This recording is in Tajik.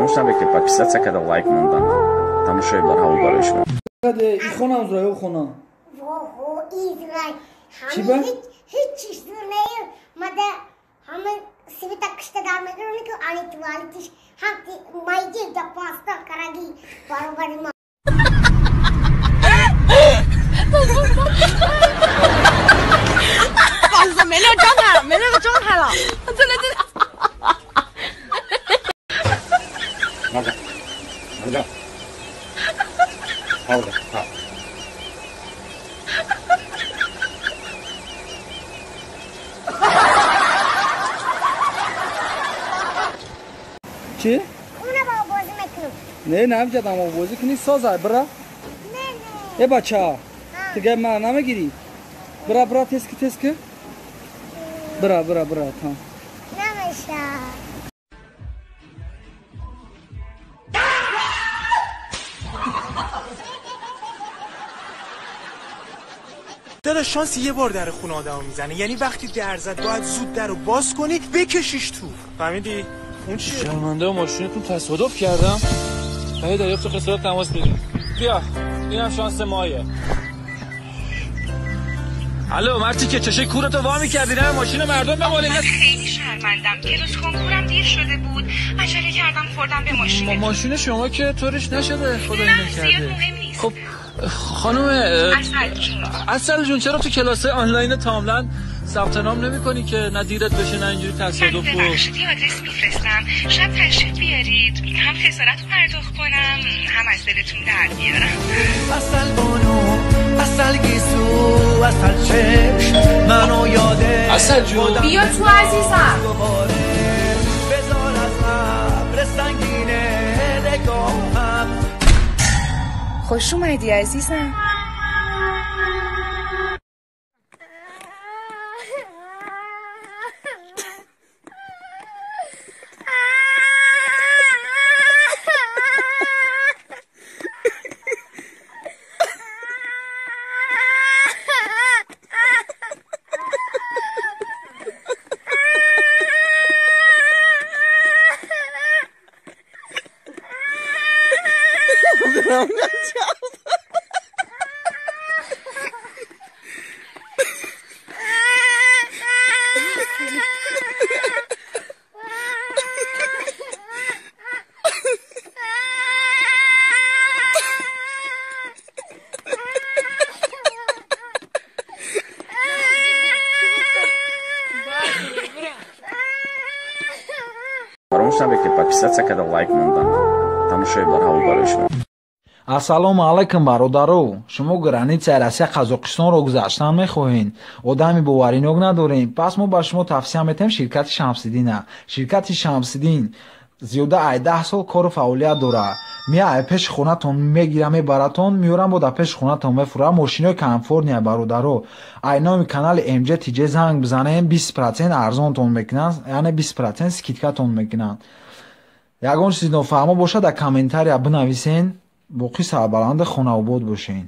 Фаромӯш набед, ки подписаться карда, лайк мондан. Тамошои барҳавол барои шумо. И хонам зура ё хонам? Воҳо, израй. Чӣ ба? Ҳеҷ чиз зур не, мада ҳама света кишта дар мегирӯни ки ани туалетиш ҳам майди да паста караги баробари ма. 没那个状态了，没那个状态了，真的真的。拿着，拿着，好的，好。 چی؟ خونه با بازی میکنم. نه نمی‌جدم با بازی کنی سازه برا. نه نه. ای بچه، دیگه من نمیگیری. برا برا تسک تسک. برا برا برا تا. نمیشه. داداش شانس یه بار در خونه آدمو میزنه، یعنی وقتی در زد باید زود درو باز کنی بکشیش تو. فهمیدی؟ اون چیه؟ شرمنده ماشینتون تصادف کردم. برای دریافت خسارت تماس بگیر. بیا اینم شانس مایه. الو مرتی که چشه کورتو وا می‌کردی نه ماشین مردم بماله. من خیلی شرمندم، کلاس کنکورم دیر شده بود، عجله کردم خوردم به ماشین. ماشین شما که طورش نشده، خدای نکرده. خب خانم عسل جون چرا تو کلاس آنلاین تاملند ثبت نام نمی‌کنی که نه دیرت بشه نه اینجوری تصادف؟ و ببخشید یه آدرس میفرستم، شب تشریف بیارید، هم خسارت رو پرداخت کنم هم از دلتون در بیارم. عسل بانو، عسل گیسو، عسل چشم، منو یاده عسل جون بیا تو عزیزم. بذار از ابر سنگین نگاهم. خوش اومدی عزیزم. Фаромӯш набед, ки подписаться карда, лайк мондан. Тамошои барҳавол барои шумо. Ассалому алайкум бародаро, шумо границаи Россия Қазоқистонро гузаштан мехоҳед, одами боваринок надорем, пас мо ба шумо тавсия метаҳем ширкати Шамсиддина. Ширкати Шамсиддин зиёда ай 10 сол кору фаъолият дорад. Меай пеши хонатон мегира, мебаратон, меорам бо дар пеши хонатон мефурам. Мошинои комфортния бародаро. Ай номи канали MJTJ занг бизанем, 20% арзонтон мекунанд, яъне 20% скидкатон мекунанд. Ягон чизи нофаҳмо бошад дар комментария бинависен. Боқӣ сарбаланди хонаобод бошед.